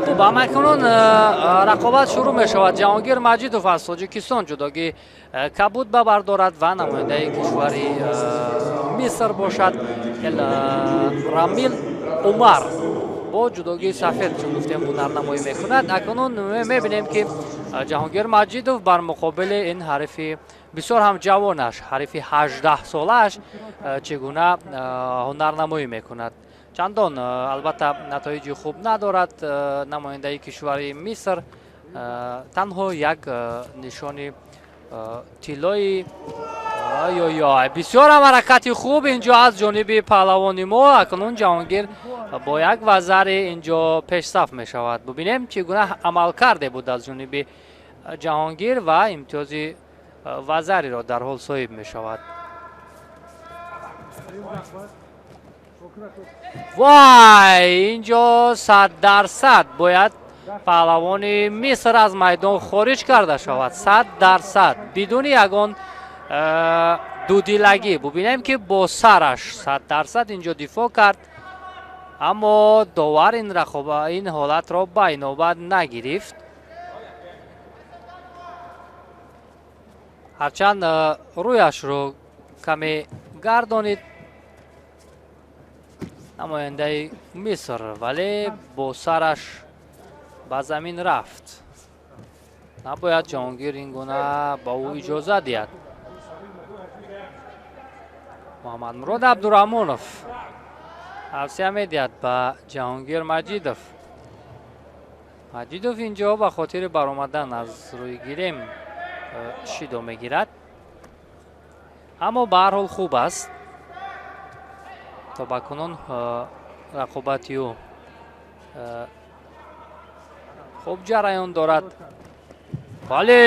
Хуб, ҳамакунун рақобат шурӯъ мешавад. Ҷаҳонгир Маҷидов аз Тоҷикистон ҷудогӣ кабуд ба бар дорад ва намояндаи кишвари Миср бошад Рамил Умар бо ҷудогии сафед, чун гуфтем, ҳунарнамоӣ мекунад. Акнун мебинем, ки Ҷаҳонгир Маҷидов бар муқобили ин ҳарифи бисёр ҳам ҷавонаш, ҳарифи 18-солааш чӣ гуна ҳунарнамоӣ мекунад. Чандон албатта натоиҷи хуб надорад намояндаи кишвари Миср, танҳо як нишони тиллои. Ой, бисёр ҳам ҳаракати хуб инҷо аз ҷониби паҳлавони мо. Акнун Ҷаҳонгир бо як вазари инҷо пешсаф мешавад. Бубинем, чӣ гуна амалкарде буд аз ҷониби Ҷаҳонгир ва имтиёзи вазариро дар ҳол соҳиб мешавад. Вай, инҷо 100% бояд паҳлавони Миср аз майдон хориҷ карда шавад, 100%, бидуни ягон дудилагӣ. Бубинем, ки бо сараш 100% инҷо дифоъ кард, аммо довар ин ин ҳолатро ба инобат нагирифт. Ҳарчанд рӯяшро каме гардонид намояндаи Миср, вале бо сараш ба замин рафт. Набояд Ҷаҳонгир ин гуна ба ӯ иҷоза диҳад. Муҳаммадмурод Абдураҳмонов тавсия медиҳад ба Ҷаҳонгир Маҷидов. Маҷидов инҷо ба хотири баромадан аз рӯи гирем шидо мегирад, аммо ба ҳар ҳол хуб аст. То ба кунун рақобати ӯ хуб ҷараён дорад. Бале,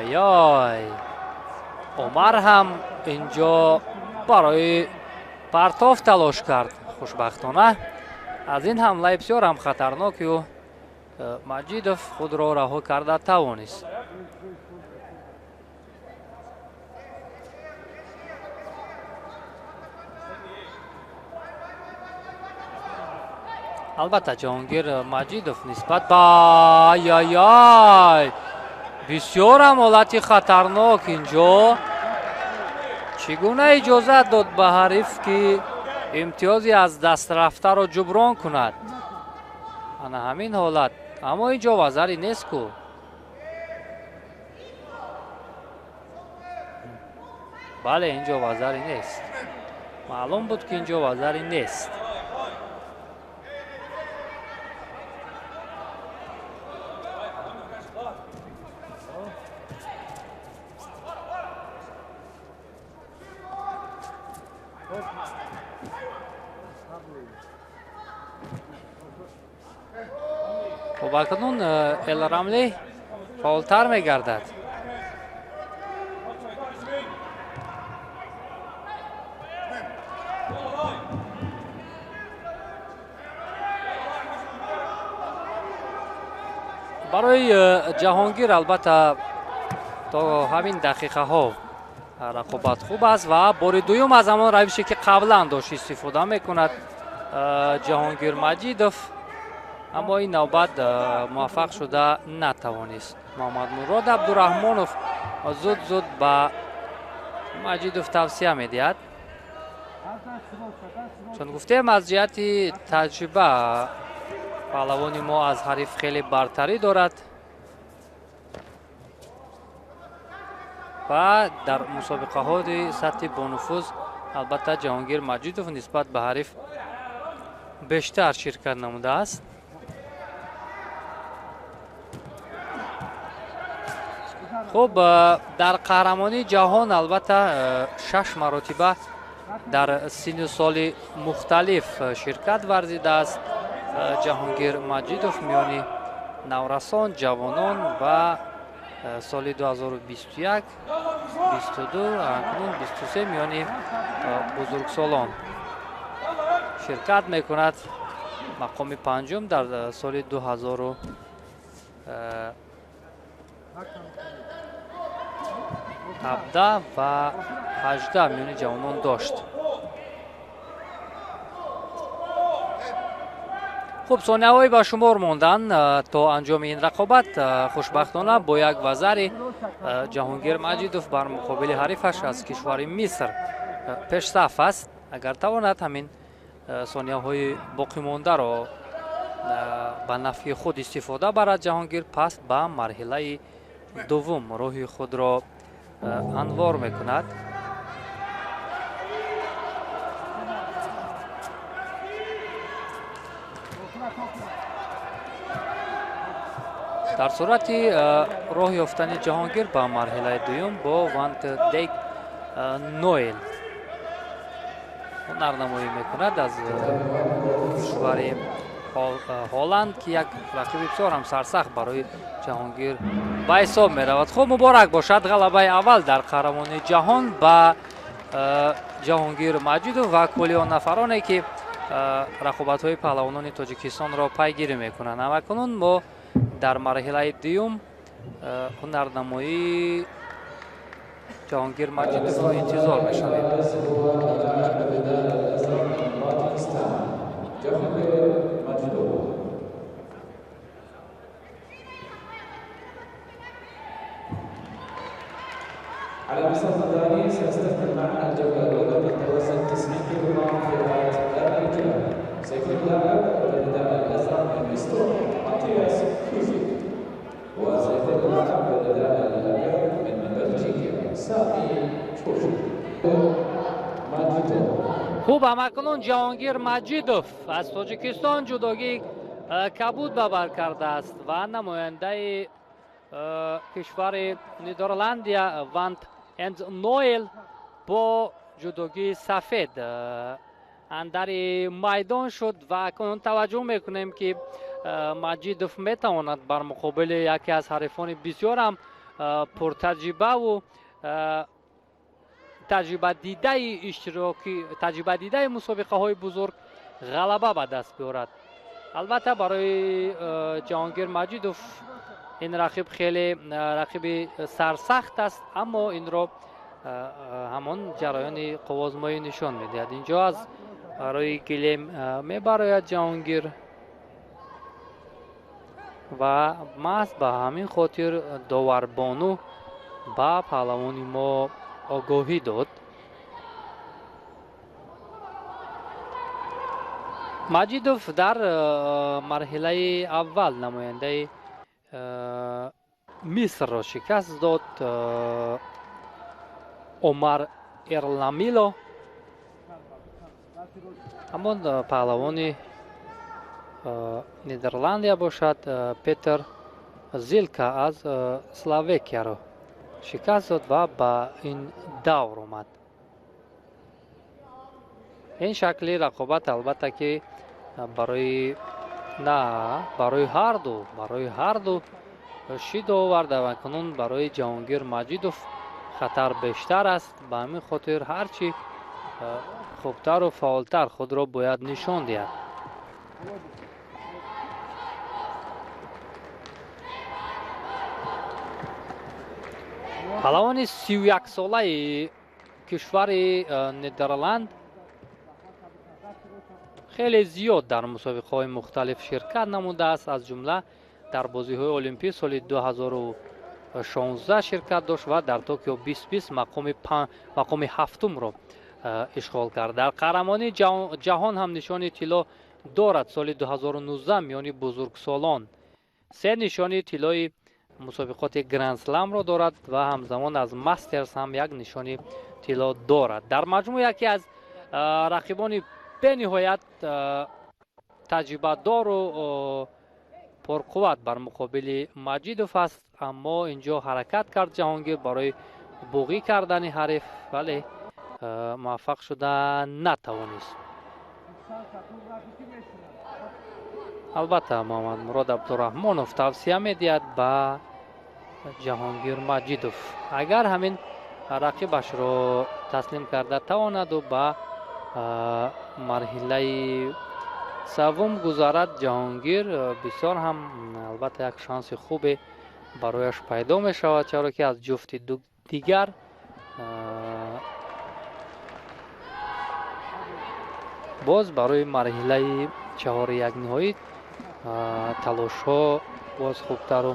яёй, Умар ҳам инҷо барои партоф талош кард. Хушбахтона, аз ин ҳамлаи бисёр ҳам хатарноки ӯ Маҷидов худро раҳо карда тавонист. Албатта, Ҷаҳонгир Маҷидов нисбат ба яяй, бисёр ҳам ҳолати хатарнок инҷо. Чӣ гуна иҷозат дод ба ҳариф, ки имтиёзи аз даст рафтаро ҷуброн кунад? Ана ҳамин ҳолат, аммо инҷо вазаре нест ку. Бале, инҷо вазаре нест. Маълум буд, ки инҷо вазаре нест. Хуб, акнун Элрамли фаъолтар мегардад. Барои Ҷаҳонгир албатта то ҳамин дақиқаҳо рақобат хуб аст ва бори дуюм аз ҳамон равише, ки қаблан дошт, истифода мекунад Ҷаҳонгир Маҷидов, аммо ин навбат муваффақ шуда натавонист. Муҳаммадмурод Абдураҳмонов зуд зуд ба Маҷидов тавсия медиҳад, чун гуфтем, аз ҷиҳати таҷриба паҳлавони мо аз ҳариф хеле бартарӣ дорад ва дар мусобиқаҳои сатҳи бонуфуз албатта Ҷаҳонгир Маҷидов нисбат ба ҳариф бештар ширкат намудааст. Хуб, дар қаҳрамонии ҷаҳон албатта шаш маротиба дар синну соли мухталиф ширкат варзидааст Ҷаҳонгир Маҷидов миёни наврасон, ҷавонон ва соли 2021, 22, акнун 23 миёни бузургсолон ширкат мекунад. Мақоми панҷум дар соли 2017 ва 18 миёни ҷавонон дошт. Хуб, сонияҳои ба шумор мондан то анҷоми ин рақобат. Хушбахтона бо як вазари Ҷаҳонгир Маҷидов бар муқобили ҳарифаш аз кишвари Миср пешсаф аст. Агар тавонад ҳамин сонияҳои боқимондаро ба нафъи худ истифода барад Ҷаҳонгир, пас ба марҳилаи дуввум роҳи худро анвор мекунад. Дар сурати роҳ ёфтани Ҷаҳонгир ба марҳилаи дуюм бо Вант Дейк Ноэл ҳунарнамоӣ мекунад аз кишвари Ҳолланд, ки як рақиби бисёр ҳам сарсахт барои Ҷаҳонгир ба ҳисоб меравад. Хуб, муборак бошад ғалабаи аввал дар қаҳрамонии ҷаҳон ба Ҷаҳонгир Маҷидов ва кулли он нафароне, ки рақобатҳои паҳлавонони Тоҷикистонро пайгирӣ мекунанд. Ҳамакунун мо дар марҳилаи дуюм ҳунарнамоии Ҷаҳонгир Маҷидовро интизор мешавем. على المسافة الثانية سيستكمل معنا الجولة الأولى بالتوزن 90 كيلوغرام فئات الرجال. سيكون اللاعب بالرداء الأزرق من إستونيا ماتياس كوزيك، وسيكون اللاعب بالرداء الأبيض من بلجيكا سامي تشوشي. Хуб, ҳамакунун Ҷаҳонгир Маҷидов аз Тоҷикистон ҷудогии кабуд ба бар кардааст ва намояндаи кишвари Нидерландия Вант Энд Ноэл бо ҷудогии сафед андари майдон шуд. Ва акнун таваҷҷӯҳ мекунем, ки Маҷидов метавонад бар муқобили яке аз ҳарифони бисёрам пуртаҷрибаву таҷрибадидаи иштироки, таҷрибадидаи мусобиқаҳои бузург ғалаба ба даст биёрад. Албатта, барои Ҷаҳонгир Маҷидов ин рақиб хеле рақиби сарсахт аст, аммо инро ҳамон ҷараёни қуввозмоӣ нишон медиҳад. Инҷо аз рӯи гилем мебарояд Ҷаҳонгир ва маҳз ба ҳамин хотир доварбону ба паҳлавони мо огоҳӣ дод. Маҷидов дар марҳилаи аввал намояндаи Мисрро шикаст дод, Омар Эрламило. Ҳамон паҳлавони Нидерландия бошад, Петер Зилка аз Словакияро шикаст дод ва ба ин давр омад. Ин шакли рақобат албатта ки барои на барои ҳарду шид оварда ва акнун барои Ҷаҳонгир Маҷидов хатар бештар аст. Ба ҳамин хотир ҳарчи хубтару фаъолтар худро бояд нишон диҳад. Паҳлавони 31-солаи кишвари Нидерланд хеле зиёд дар мусобиқаҳои мухталиф ширкат намудааст, аз ҷумла дар бозиҳои олимпӣ соли 2016 ширкат дошт ва дар Токио 2020 мақоми ҳафтумро ишғол кард. Дар қаҳрамонии ҷаҳон ҳам нишони тилло дорад. Соли 2019 миёни бузургсолон се нишони тиллои мусобиқоти грандсламро дорад ва ҳамзамон аз Мастерс ҳам як нишони тилло дорад. Дар маҷмӯъ яке аз рақибони бениҳоят таҷрибадору пурқувват бар муқобили Маҷидов аст. Аммо инҷо ҳаракат кард Ҷаҳонгир барои буғӣ кардани ҳариф, вале муваффақ шуда натавонист. Албатта, Муҳаммадмурод Абдураҳмонов тавсия медиҳад ба Ҷаҳонгир Маҷидов, агар ҳамин рақибашро таслим карда тавонаду ба марҳилаи севум гузарад Ҷаҳонгир, бисёр ҳам албатта як шанси хубе барояш пайдо мешавад, чаро ки аз ҷуфти дигар боз барои марҳилаи чаҳори як ниҳоӣ талошҳо боз хубтару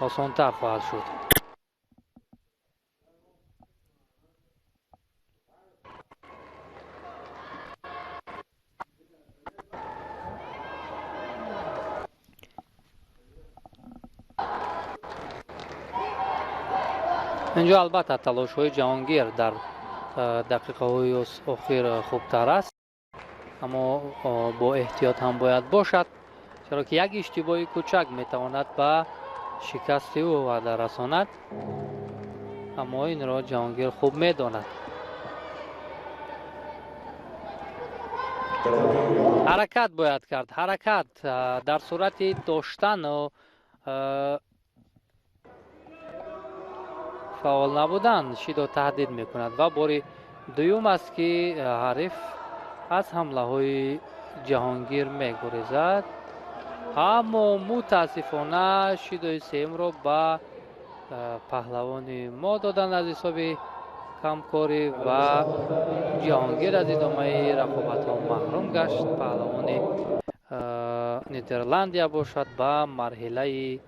осонтар хоҳад шуд. Инҷо албатта талошҳои Ҷаҳонгир дар дақиқаҳои охир хубтар аст, аммо бо эҳтиёт ҳам бояд бошад, чаро ки як иштибоҳи кӯчак метавонад ба шикасти ӯ ваъда расонад, аммо инро Ҷаҳонгир хуб медонад. Ҳаракат бояд кард, ҳаракат дар сурати доштану фаъол набудан Шидо таҳдид мекунад ва бори дуюм аст, ки ҳариф аз ҳамлаҳои Ҷаҳонгир мегурезад, аммо мутаассифона шидои сеюмро ба паҳлавони мо доданд аз ҳисоби камкорӣ ва Ҷаҳонгир аз идомаи рақобатҳо маҳрум гашт. Паҳлавони Нидерландия бошад, ба марҳилаи